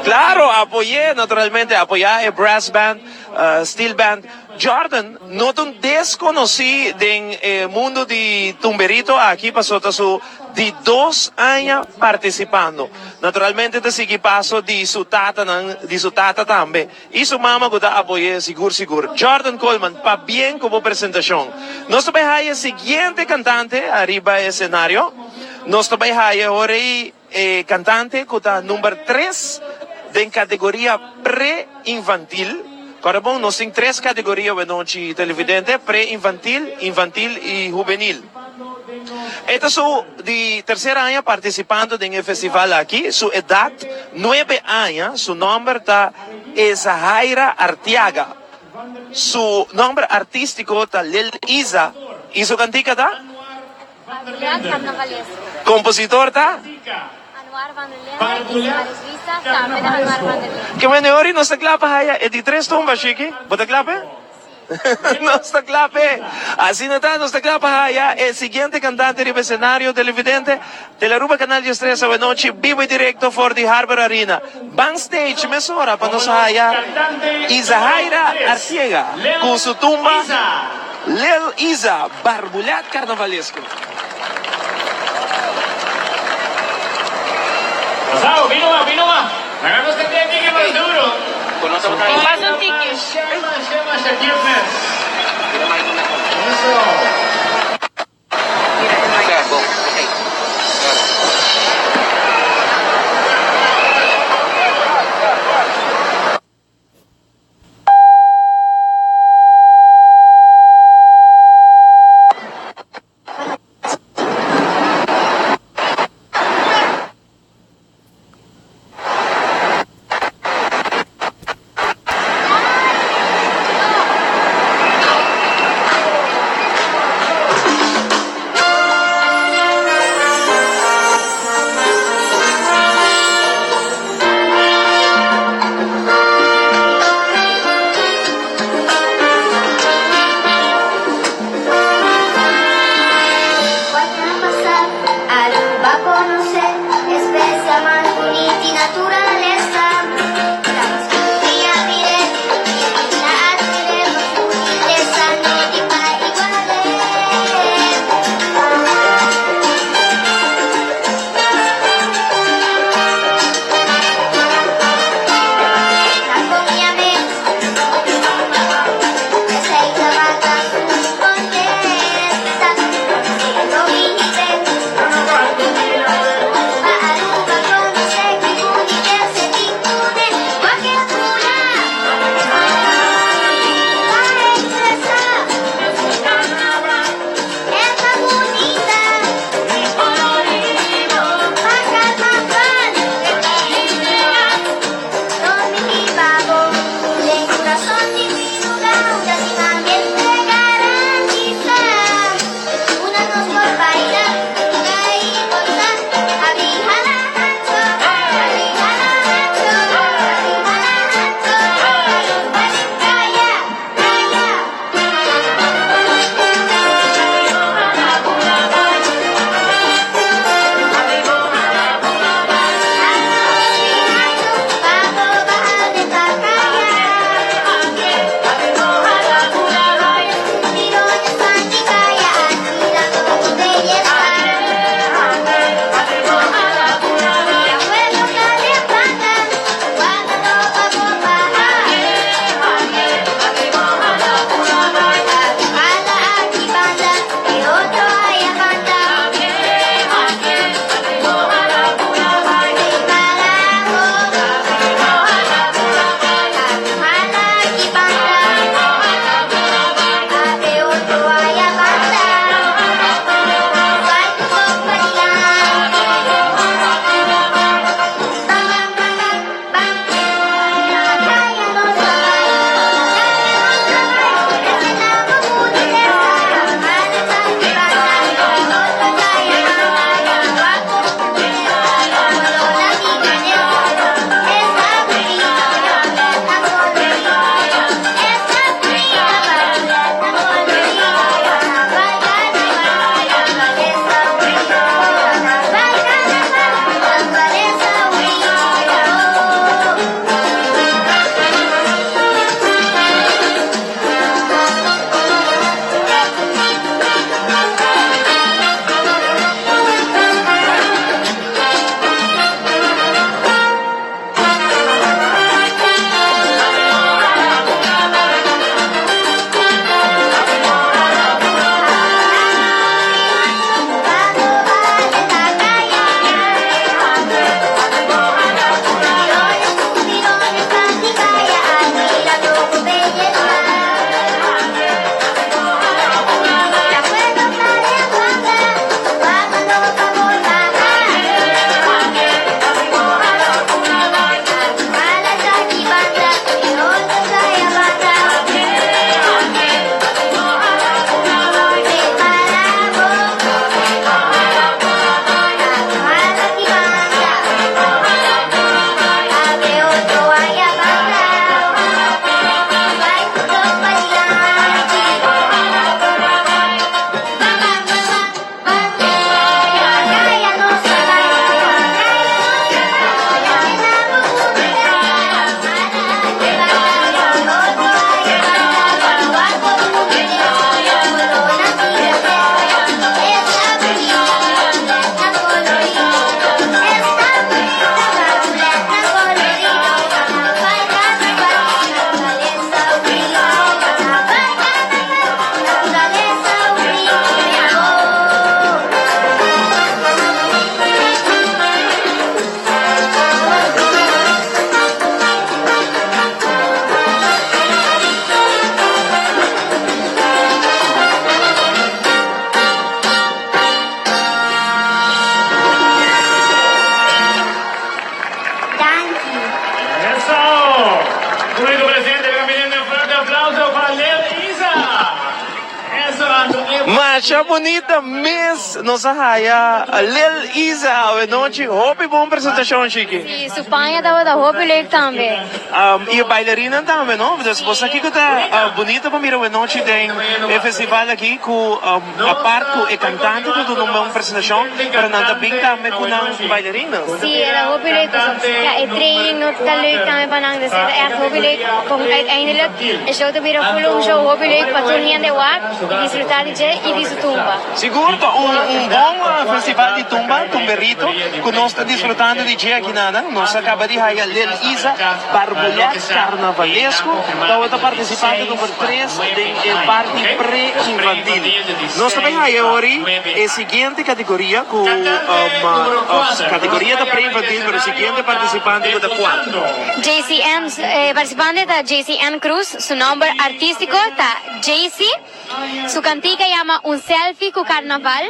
Claro, apoy'é, naturalmente, apoyá e brass band, steel band. Jordan no ta un desconocí den e mundo di tumberito aki pasobra ta su di dos aña participando. Naturalmente ta sigui paso di su tatanan, di su tata tambe. Y su mama cu ta apoy'é sigur sigur. Jordan Coleman, pabien cu bo presentacion. Nos ta bay haya e siguiente cantante ariba e escenario. Nos ta bay haya ora ey e cantante cu ta number tres den categoria pre-infantil. Corda bon, nos tin tres categoria wenochi televidente, pre-infantil, infantil y hubenil. E ta su di tercer aña participando den e festival aki. Su edad, nuebe aña. Su nomber ta Ezahaira Arteaga. Su nomber artistico ta Lil Iza y su cantica ta? Barbuliat Carnavalesco. Compositor ta? Anuar van der Linde y Simaris Lisa, tambe ta Anuar van der Linde. Ke mende ori nos ta kla pa haya e di tres tumba, Shiki? Bo ta kla p'e? Nos ta kla p'e. Asina ta, nos ta kla pa haya e siguiente kantante riba esenario televidente Telearuba Canal 13 awenochi bibo y directo for di Harbor Arena. Ban stage mesora pa nos haya Izahaira Arciega cu su tumba Lil Iza Barbuliat Carnavalesco. Pasa un tiki. Masha bunita mes nos a haya Lil Isa awe nochi. Hopi bon presentacion Shiki. Si, su paña tabata hopi leuk tambe. Y e bailarinanan tambe no? Dus bo sa kico ta bunita pa mira awe nochi den e festival aki cu apart cu e cantante ta duna un bon presentacion pero nan ta bin tambe cu nan bailarinnan. Si, e ta hopi leuk pasobra ya e training no ta leuk tambe pa nan dus e ta echt hopi leuk con uiteindelijk e show ta bira full un show hopi leuk pa tur hende wak y disfruta di dje y di su tumba. Sigur ta un un bon festival di tumba, tumberito, cu nos ta disfrutando di dje aki nada. Nos a caba di haya Lil Isa Barbulet Carnavalesco tawata participante number tres den e parti pre-infantil. Nos ta bay haya awori e siguiente categoria cu categoria ta pre-infantil pero e siguiente participante cu ta cuatro. JCN, e participante ta JCN Cruz, su nomber artistico ta JC. Su cantica yama Un selfie cu carnaval,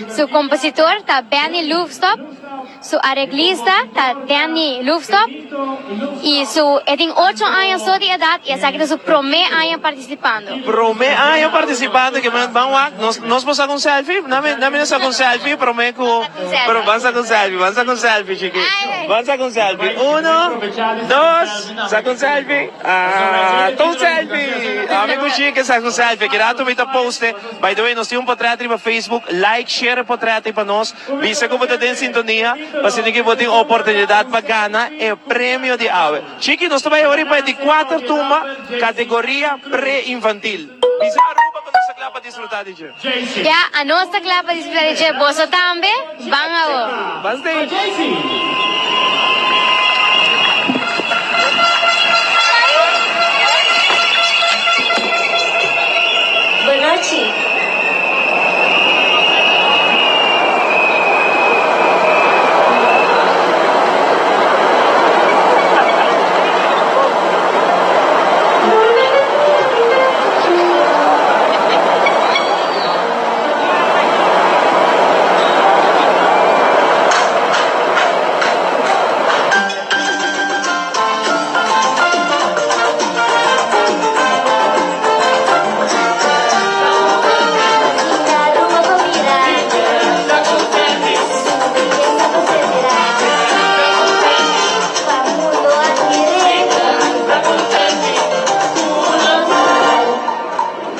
su compositor ta Benny Loefstop, su areglista ta Danny Loefstop y su e tin ocho aña so di edad y esaki ta su prome aña participando. Prome aña participando ke men ban wak nos nos por saca un selfie? Nami nami nos saca un selfie prome cu pero ban saca un selfie ban saca un selfie chiki ban saca un selfie uno dos saca un selfie. Ah, ta un selfie! Ami cu Chica sa un selfie. Aki rato mi ta poste. By the way, nos tin un potret riba Facebook. Like, share e potret ei pa nos. Bisa cu bo ta den sintonia, pa asina cu bo tin oportunidad pa gana e premio di awe. Chiki, nos ta bay awor riba e di cuater tumba, categoria pre-infantil. Bisa Aruba cu nos ta cla pa disfruta di dje. Ya, anos ta cla pa disfruta di dje. Boso tambe? Ban awor. Ban stage. Bonochi.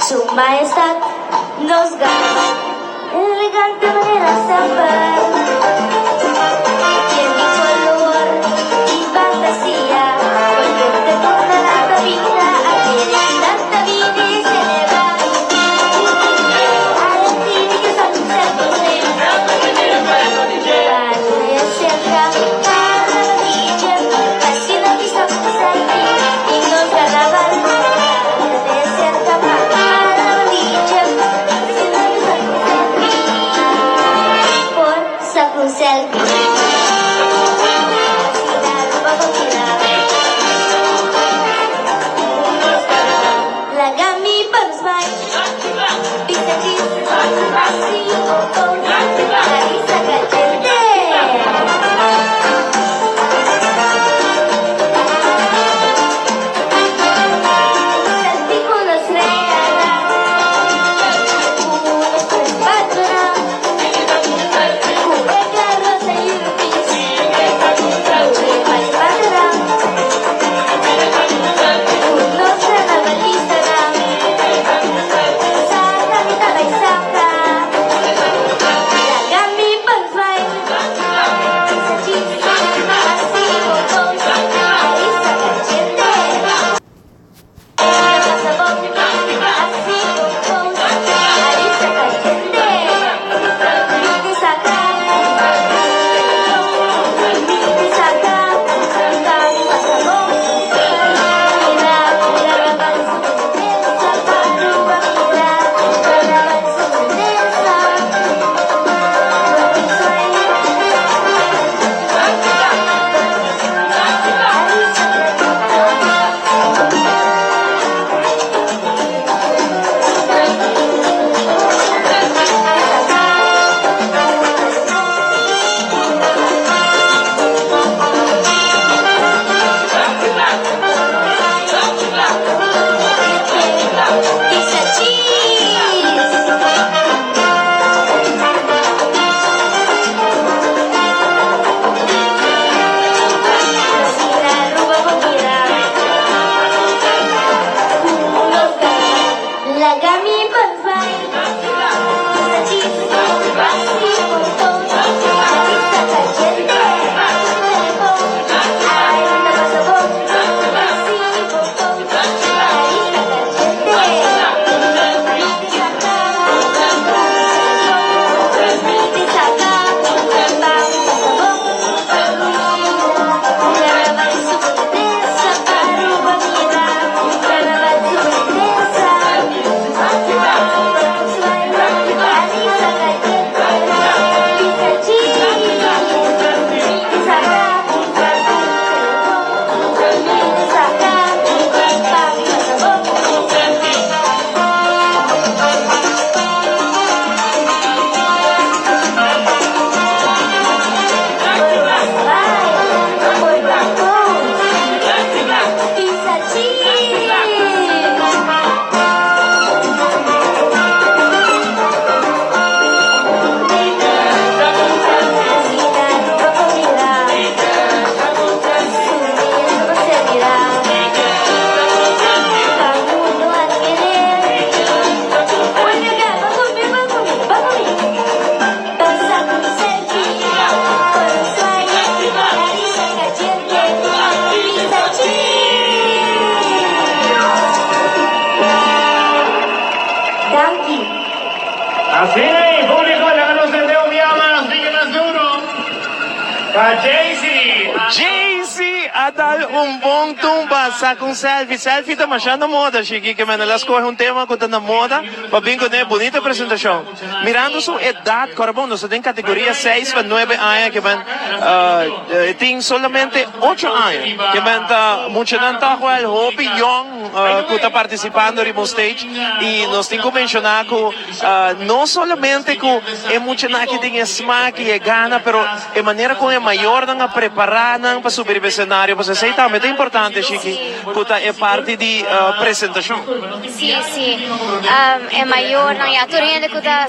Su Majestad nos gana elegante manera semper. Yen di color y fantasia, volvente torna tanta vida a querer tanta vida y celebrar. Alegría que son cerca, Asina ei, públiko, laga nos tende un bia mas, bigui mas duro pa Jaycee. Jaycee a dal un bon tumba, saca un selfie. Selfie ta masha na moda, Shiki, ke men el a scoge un tema cu ta na moda pa bin cune. Bunita presentacion. Mirando su edad, cora bon, nos ta den categoria seis pa nuebe aña, ke men e tin solamente ocho aña. Ke men ta muchanan toch wel hopi yong cu ta participando riba un stage y nos tin cu menciona cu no solamente cu e muchanan aki tin e smaak y e gana, pero e manera con e mayornan a prepara nan pa subi riba e escenario, pasobra esey tambe ta importante, Shiki, cu ta e parti di presentacion. Sí, sí. E mayornan y a tur hende cu ta.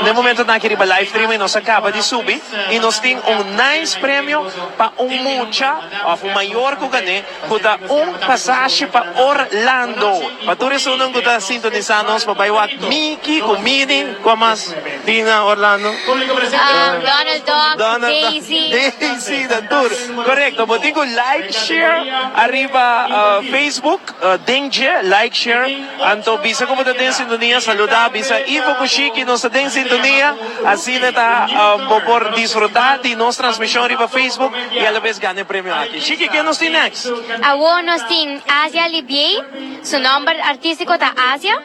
Den momentonan aki riba live streaming nos a caba di subi y nos tin un nice premio pa un mucha of un mayor cu gané cu ta un pasashi pa Orlando. Pa tur esunnan cu ta sintonisa nos pa bay wak Mickey cu Minnie cua mas tin na Orlando? Donald Duck, Daisy. Daisy nan tur. Corecto bo tin cu like share ariba Facebook. Den dje, like, share, anto bisa ku bo ta den sintonia, saluda, bisa Ivo ku Shiki nos ta den sintonia, asina ta bo por disfruta di nos transmishon riba Facebook i alabes gana e premio aki. Shiki, ken nos tin next? Awor nos tin Asia Libiey, su nomber artístiko ta Asia,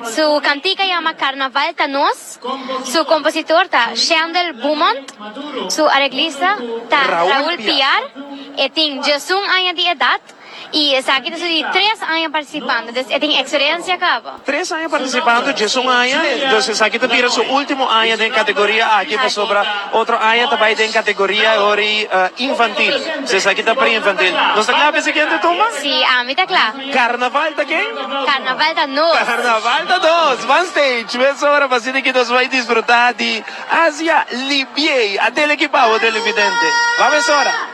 su kantika yama Carnaval ta nos, su kompositor ta Shendel Beaumont, su areglista ta Raul Piar, e tin djesun aña di edat. Y esaki ta su di tres aña participando, dus e tin experiencia caba. Tres aña participando, djesun aña, dus esaki ta bira su ultimo aña den categoria aki pasobra otro aña ta bay den categoria hori infantil, dus esaki ta pre-infantil. Nos ta cla pa e siguiente tumba? Si, ami ta cla. Carnaval ta ken? Carnaval ta nos. Carnaval ta nos! Ban stage mesora pa asina ki nos bay disfruta di Asia Libiey. Atele ki pa bo televidente. Ban mesora.